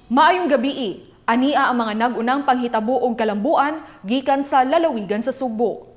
Maayong gabii, ania ang mga nag-unang panghitabo og kalambuan gikan sa lalawigan sa Sugbo.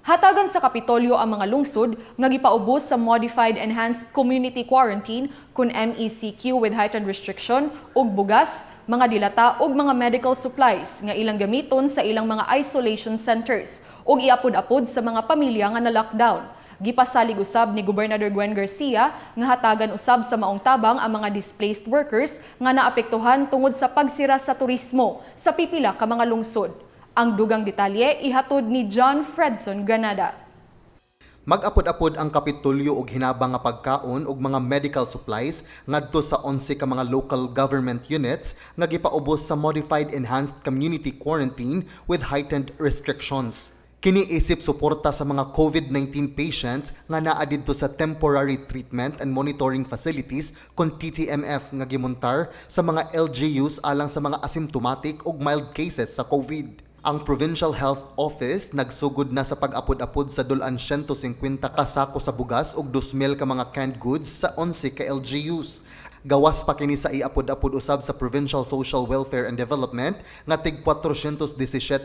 Hatagan sa Kapitolyo ang mga lungsod nga gipaubos sa Modified Enhanced Community Quarantine kun MECQ with heightened restriction ug bugas, mga dilata ug mga medical supplies nga ilang gamiton sa ilang mga isolation centers ug iapod-apod sa mga pamilya nga na-lockdown. Gipasalig usab ni Gobernador Gwen Garcia nga hatagan usab sa maong tabang ang mga displaced workers nga naapektuhan tungod sa pagsira sa turismo sa pipila ka mga lungsod. Ang dugang detalye ihatod ni John Fredson Granada. Mag-apod-apod ang Kapitolyo og hinabang nga pagkaon ug mga medical supplies ngadto sa 11 ka mga local government units nga gipaubos sa Modified Enhanced Community Quarantine with heightened restrictions. Kini isip suporta sa mga COVID-19 patients nga naa didto sa Temporary Treatment and Monitoring Facilities kon TTMF nga gimontar sa mga LGUs alang sa mga asymptomatic ug mild cases sa COVID. Ang Provincial Health Office nagsugod na sa pag-apod-apod sa dul-an 150 ka sako sa bugas ug 2,000 ka mga canned goods sa 11 ka LGUs. Gawas pa kini sa iapod-apod usab sa Provincial Social Welfare and Development nga tig 417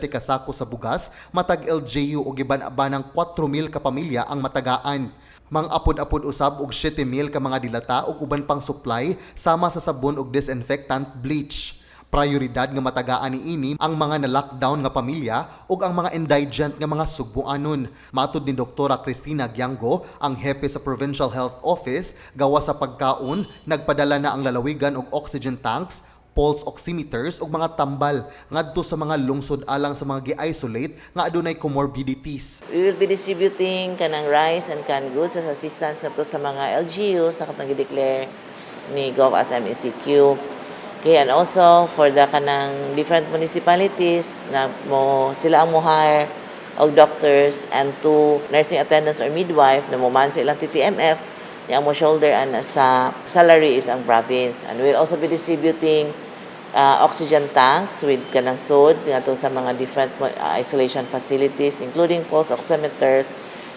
ka sako sa bugas matag LGU ug giban-abanang 4,000 ka pamilya ang matagaan. Mang-apod-apod usab og 7,000 ka mga dilata ug uban pang supply sama sa sabon ug disinfectant bleach. Prioridad nga matagaan niini ang mga na-lockdown nga pamilya ug ang mga indigent nga mga Sugbuanon. Matud ni Doktora Cristina Gianggo, ang hepe sa Provincial Health Office, gawas sa pagkaon, nagpadala na ang lalawigan og oxygen tanks, pulse oximeters ug mga tambal ngadto sa mga lungsod alang sa mga gi-isolate nga adunay comorbidities. We will be distributing kanang rice and canned goods as assistance ngadto sa mga LGUs na katong gi-declare ni Gov as MECQ. Okay, and also for the kanang different municipalities na mo sila ang mo hire og doctors and two nursing attendants or midwife na mo man sa ilang TTMF niya mo shoulder and sa salary is ang province. And we'll also be distributing oxygen tanks with kanang sod ngadto sa mga different isolation facilities, including pulse oximeters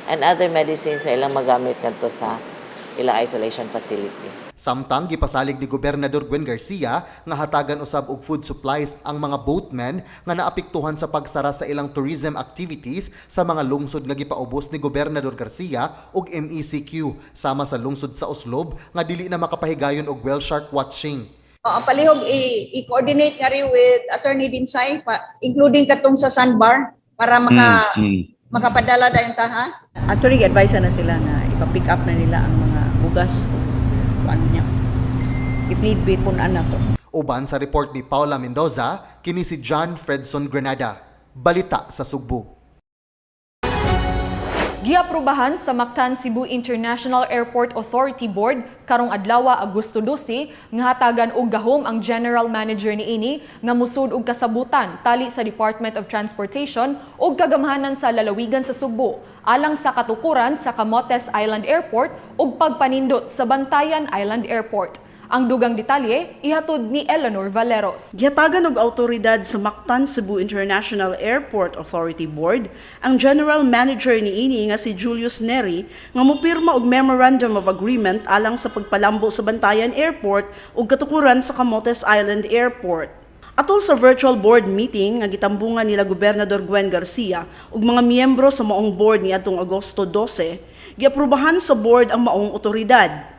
and other medicines na ilang magamit ngadto sa ilang isolation facility. Samtang gipasalig ni Gobernador Gwen Garcia nga hatagan usab og food supplies ang mga boatmen nga naapektuhan sa pagsara sa ilang tourism activities sa mga lungsod nga gipaubos ni Gobernador Garcia og MECQ sama sa lungsod sa Oslob nga dili na makapahigayon og whale shark watching. Ang palihog i-coordinate nga rin with Attorney Dinsay pa, including katong sa sandbar para makapadala dayon ta, ha. Actually, advise na sila nga ipa-pick up na nila ang mga bugas o ano niya. If need be, punan na to. Uban sa report ni Paula Mendoza, kini si John Fredson Granada. Balita sa Sugbo. Giaprobahan sa Mactan Cebu International Airport Authority Board karong adlaw, Agosto 12, nga hatagan og gahom ang General Manager niini nga musud og kasabutan tali sa Department of Transportation ug kagamhanan sa lalawigan sa Sugbo alang sa katukuran sa Camotes Island Airport ug pagpanindot sa Bantayan Island Airport. Ang dugang detalye ihatod ni Eleanor Valeros. Gihatagan og awtoridad sa Mactan Cebu International Airport Authority Board ang General Manager niini nga si Julius Neri nga mopirma og Memorandum of Agreement alang sa pagpalambo sa Bantayan Airport ug katukuran sa Camotes Island Airport. Atol sa virtual board meeting nga gitambungan nila Gobernador Gwen Garcia ug mga miyembro sa maong board niadtong Agosto 12, giaprobahan sa board ang maong otoridad.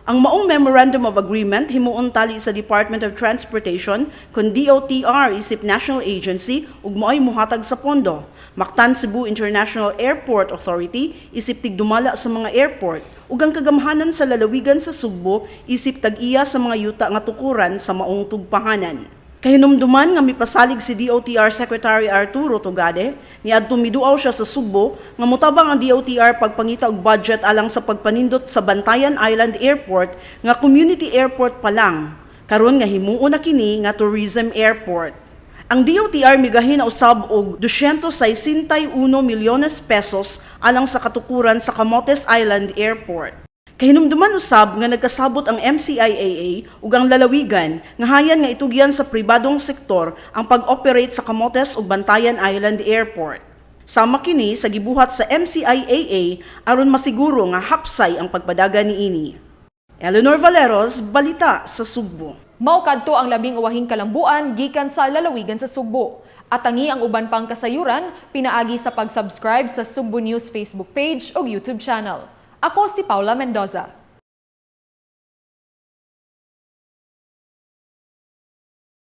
Ang maong Memorandum of Agreement himuon tali sa Department of Transportation kun DOTR isip national agency ug mao'y muhatag sa pondo. Mactan Cebu International Airport Authority isip tigdumala sa mga airport ug ang kagamhanan sa lalawigan sa Sugbo isip tag-iya sa mga yuta nga tukuran sa maong tugpahanan. Kahinumduman nga mipasalig si DOTR Secretary Arturo Tugade, niadtong miduaw siya sa Sugbo nga motabang ang DOTR pagpangita og budget alang sa pagpanindot sa Bantayan Island Airport nga community airport pa lang. Karon nga himuon na kini nga tourism airport. Ang DOTR migahin na usab og 261 milyones pesos alang sa katukuran sa Camotes Island Airport. Kahinumduman usab nga nagkasabot ang MCIAA ug ang lalawigan nga hayan nga itugyan sa pribadong sektor ang pag-operate sa Camotes ug Bantayan Island Airport. Sama kini sa gibuhat sa MCIAA aron masiguro nga hapsay ang pagpadagan niini. Eleanor Valeros, Balita sa Sugbo. Mao kadto ang labing uwahing kalambuan gikan sa lalawigan sa Sugbo. Atangi ang uban pang kasayuran pinaagi sa pag-subscribe sa Sugbo News Facebook page o YouTube channel. Ako si Paula Mendoza.